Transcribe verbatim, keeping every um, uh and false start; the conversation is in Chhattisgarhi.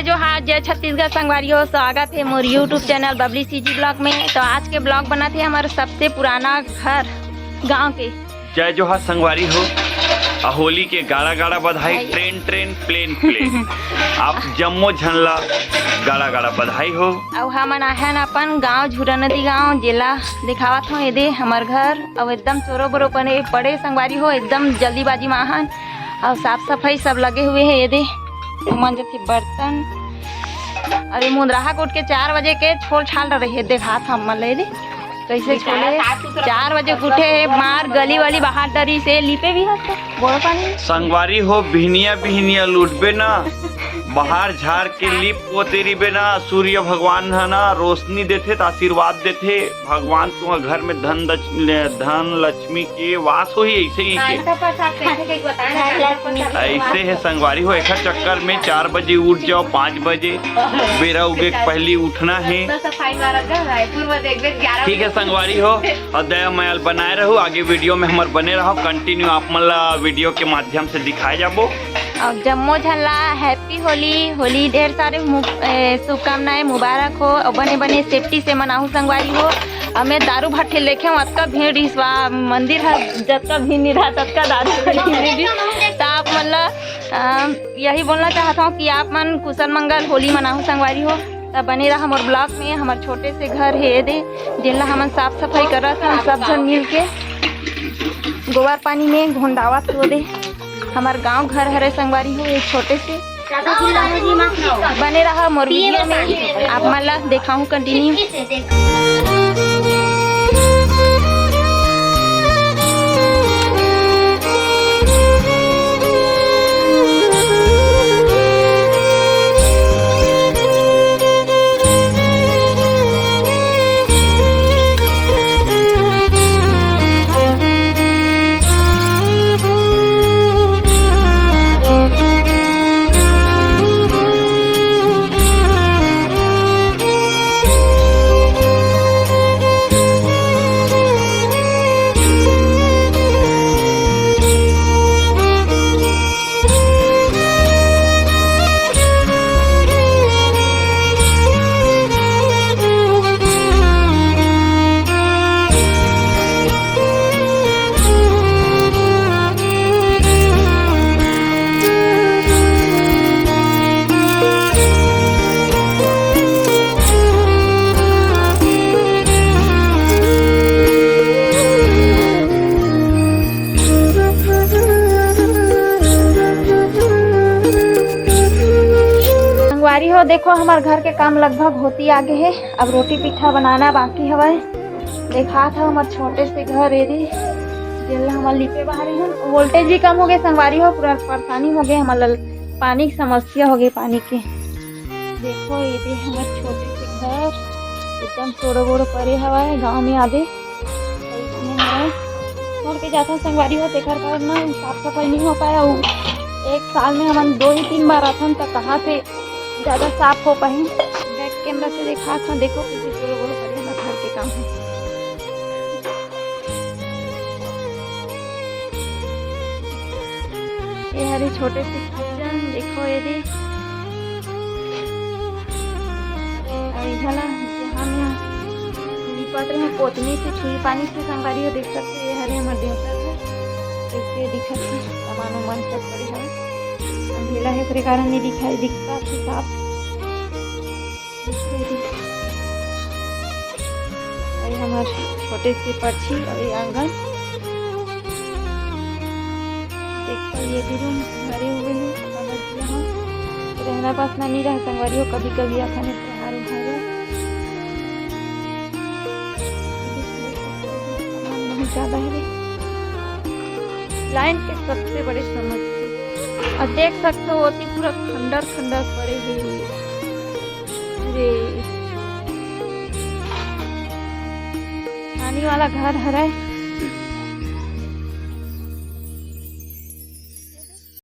जोहार, जय छत्तीसगढ़ संगवारी हो, स्वागत हे मोर YouTube channel Babli CG blog में। तो आज के ब्लॉग बनत हे हमर सबसे पुराना घर गांव के। जय जोहार संगवारी हो, आ होली के गाड़ा गाड़ा बधाई, आई। Train train, plane plane. आप जम्मो झन ला गाड़ा गाड़ा बधाई हो। अउ हमन आहन अपन गांव झूरा नदी गांव, जेला दिखावत हों। ये दे हमर घर, अउ एकदम चोरो बोरो बने पड़े संगवारी हो, एकदम जल्दीबाजी में आहन। अउ साफ सफाई सब लगे हुए हे। ये दे मंजत हे बर्तन। अरे मुंदराहा के उठ के चार बजे के छोल छाल रहे, देखात हंव हमन ला। ये दे कइसे छोले, चार बजे के उठे हे, मार गली वाली बाहर डरी से लिपे भी हस तो बोरो पानी। संगवारी हो, बिहनिया बिहनिया ल उठबे ना, बाहर झाड़ के लीप पोते रहिबे ना, सूर्य भगवान ह ना रोशनी देथे त आशीर्वाद देथे। भगवान तुंहर घर में धन दच-, धन लक्ष्मी के वास होही, अइसे ही के। ऐसे हे संगवारी हो, एखर चक्कर में चार बजे उठ जाओ, पाँच बजे, बेरा उगे के पहिली उठना हे। ठीक हे संगवारी हो, अउ दया मया ल बनाए रहू, आगे वीडियो में हमर बने रहू, कंटिन्यू आप मन ला वीडियो के माध्यम से दिखाए जाबो। अउ जम्मो झन ला हैप्पी होली, होली ढेर सारे मु-, ए, शुभकामनाएं, मुबारक हो, अउ बने बने सेफ्टी से मनाहू संगवारी हो। अउ मैं दारू भट्ठे लेखे हंव, अतका भीड़ रिहिस वा मंदिर ह, जतका भीड़ नइ रहय, ततका दारू भीड़ रिहिस। त आप मन ला, अ, यही बोलना चाहत हंव कि आप मन कुशल मंगल होली मनाहू संगवारी हो। त बने रहा मोर ब्लॉग में। हमर छोटे से घर हे ये दे, जेन ला हमन साफ सफाई करत हन सब झन मिल के। गोबर पानी में घोंडावत हो दे। हमर गांव घर हरे संगवारी हो, ये छोटे से। बने रहा मोर वीडियो में, आप मन ला देखाहूं कंटिन्यू। संगवारी हो, देखो, हमर घर के काम लगभग होती आगे हे। अब रोटी पीठा बनाना बाकी हवय। देखात हव हमर छोटे से घर एदे, जेला हमर लिपे बहारे हन। वोल्टेज भी कम हो गए संगवारी हो, पूरा परेशानी हो गए हमर ल-, पानी के समस्या हो गए, पानी के। देखो, एदे हमर छोटे से घर एकदम चोरो बोरो परे हवय, गांव में आदे। अइसने हवय। छोड़ के जाथन संगवारी हो, तेखर कारण ना साफ सफाई नहीं हो पाया। अउ एक साल में हमन दो ही तीन बार आथन, त कहाँ से ज्यादा साफ हो पाही। बैक कैमरा से देखा था, देखो किसी चोरो बोरो परे हवय, घर के काम है। ये हरे छोटे से किचन, देखो ये दे। अउ इधर ला जहाँ में लिपत रहे पोतनी से, छुई पानी से संगवारी हो, देख सकते हो, ये हरे हमर देवता घर। कैसे दिखत हे, सामान उमान सब पड़े हवे। अंधेला है, ओकरे कारण नहीं दिखाई दिखता है साफ। अउ ये हमर छोटे से पक्षी अउ ये आंगन। देखो, ये भी रूम भरे हुए हैं, समझ गया हूँ। रहना बसना नहीं रहा संगवारी हो, कभी कभी आथन त्योहार उहार। सामान बहुत ज्यादा है रे। लाइन के सबसे बड़े समस्या। अउ देख सकते हो, ओती पूरा खंडर खंडर पड़े हैं। अरे, छानी वाला घर हरे,